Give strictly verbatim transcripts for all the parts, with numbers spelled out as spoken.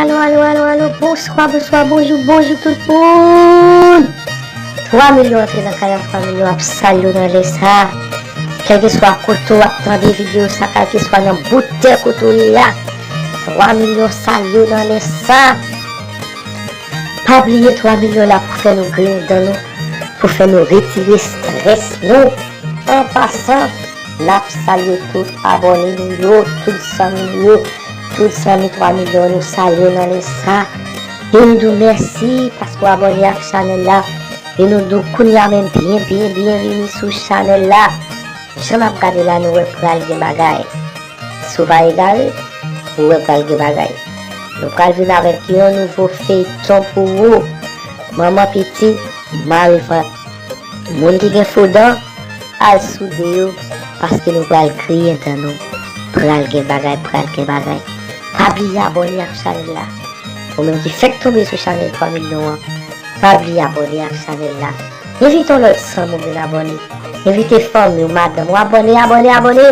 Alo, alo, alo, alo, bonswa, bonswa, bonjou, bonjou tout moun. Twa milyon antre nan kay la, twa milyon ap salye w nan lè sa. Kèlkeswa kote w ap tande videyo sa, kèlkeswa nan bout tè kote w ye a, twa milyon salye w nan lè sa. Pa bliye twa milyon la pou fè nou griyen dan nou, pou fè nou retire estrès nou. An pasan, n ap salye tout abòne nou yo, tout zanmi nou yo, tout zanmi twa milyon nou salye w nan lè sa. E nou di w mèsi paske w abòne ak chanèl la. E nou di w kounye a menm byen, byen, byenvini sou chanèl la. Jan n ap gade la, nou wè pral gen bagay. Si w pa egare, ou wè pral gen bagay. Nou pral vin avèk yon nouvo feyton pou ou. Manman pitit, mare vant. Moun ki gen fo dan, al soude yo, paske nou pral griyen dan nou. Pral gen bagay, pral gen bagay. Pa bliye abòne ak chanèl la. Ou menm ki fèk tonbe sou chanèl twa milyon an, pa bliye abòne ak chanèl la. Envite yon lòt zanmi w vin abòne. Envite fanmi w, madanm ou, abòne, abòne, abòne.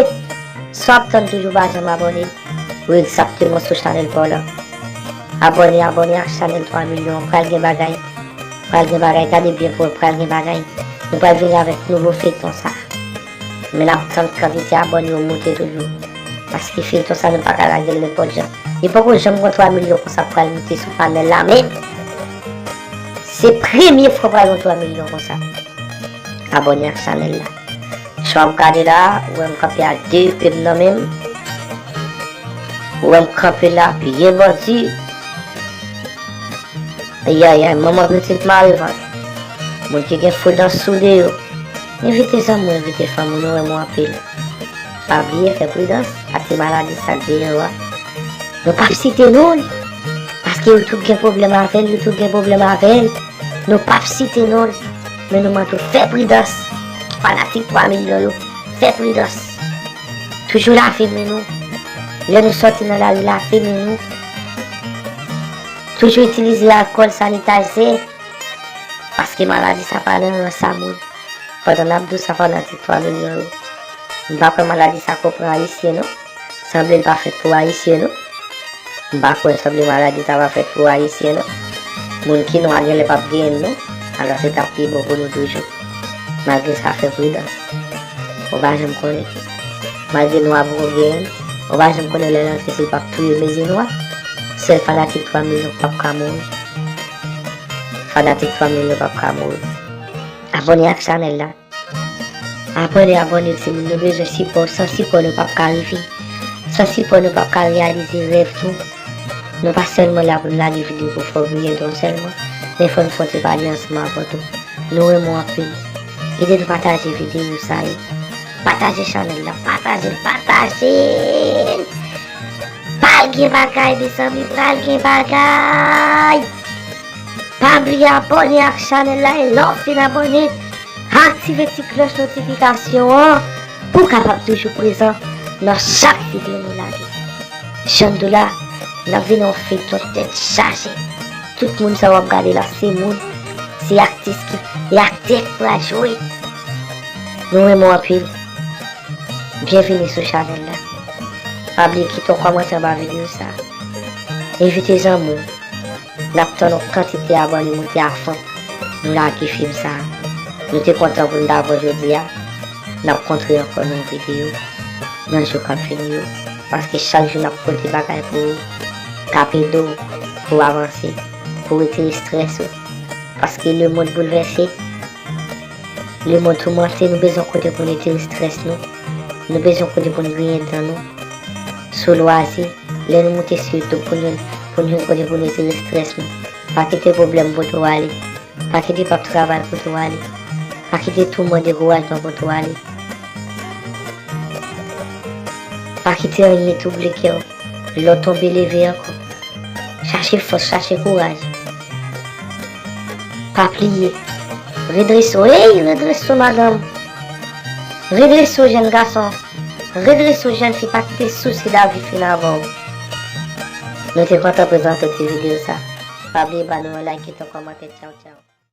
Sa w ap tann toujou pa janm abòne? Ou egzakteman sou chanèl pa w la. Abòne, abòne ak chanèl twa milyon an. Pral gen bagay. Pral gen bagay. Gade byen pou wè, pral gen bagay. Nou pral vini avèk nouvo feyton sa. Men n ap tann kantite abòne yo monte toujou. Paske feyton sa nou pa ka lage l nenpòt jan. Li poko janm gen twa milyon konsa pral monte sou panèl la menm. Se premye fwa pral gen twa milyon konsa. Abòne ak chanèl la. Jan w ap gade la, ou wè m kanpe ak de epe m nan men m. Ou wè m kanpe la byen bandi. Ayayay, manman pitit mare vant. Moun ki gen fo dan soude yo. Envite zanmi w, envite fanmi w, nou renmen w anpil. Pa bliye fè pridans ak ti maladi sa k dèyè w a. Nou p ap site non l, paske yo tout gen pwoblèm avè l, yo tout gen pwoblèm avè l. Nou p ap site non l, men nou mande w fè pridans. Fanatik twa milyon yo, fè pridans. Toujou lave men nou. Lè nou sòti nan lari, lave men nou. Toujou itilize alkòl, sanitaze, paske maladi sa pa nan rans a moun. Pandan n ap di w sa, fanatik twa milyon yo, m pa kwè maladi sa ko pran Ayisyen non. Sanble l pa fèt pou Ayisyen non. M pa kwè, sanble maladi sa pa fèt pou Ayisyen non. Moun ki nwa genlè p ap genyen l non. Alò se t ap pi bon pou nou toujou. Malgre sa, fè pridans. Ou pa janm konnen. Malgre nwa poko genyen l, ou pa janm konnen lè l antre si l p ap touye mezi nwa. Sèl fanatik twa milyon k p ap ka mouri. Fanatik twa milyon p ap ka mouri. Abòne ak chanèl la. Abòne, abòne timoun, nou bezwen sipò, san sipò nou p ap ka rive. San sipò nou p ap ka reyalize rèv nou. Nou pa sèlman la pou n lage videyo pou fè w griyen dan w sèlman, men fò n fè yon ti pale ansanm avè w tou. Nou renmen w anpil. Ede nou pataje videyo sa yo. Pataje chanèl la, pataje l, pataje l. Pral gen bagay, mezanmi, pral gen bagay. Pa bliye abòne ak chanèl la e lè w fin abòne, aktive ti klòch notifikasyon an pou w kapab toujou prezan nan chak videyo nou lage. Jan n di w la, n ap vin yon feyton tèt chaje. Tout moun sa w ap gade la, se moun, se aktris ki, e aktè k pral jwe. Nou renmen w anpil. Byenvini sou chanèl la. Pa bliye kite yon kòmantè anba videyo sa. Envite zanmi w. N ap tann yon kantite abòne monte avan nou lage fim sa a. Nou te kontan pou n t avè w jodi a. N ap kontre ankò nan yon videyo nan jou k ap vini yo. Paske chak jou n ap pote bagay pou ou k ap ede w pou w avanse, pou w retire estrès ou. Paske lemonn boulvèse, lemonn toumante, nou bezwen kote pou n retire estrès nou. Nou bezwen kote pou n griyen dan nou. Sou lwazi, lè nou moute sou YouTube pou n jwenn, pou n jwenn kote pou n retire estrès nou. Pa kite pwoblèm pote w ale. Pa kite p ap travay pote w ale. Pa kite touman dekourajman pote w ale. Pa kite anyen twouble kè w. Lè w tonbe, leve ankò. Chache fòs, chache kouraj. Pa pliye. Redrese w, ey, redrese w, madanm. Redrese w, jèn gason. Redrese w, jèn fi, pa kite sousi lavi fin avè w. Nou te kontan prezante w ti videyo sa. Pa bliye ba nou yon like, kite yon kòmantè, tchaw, tchaw.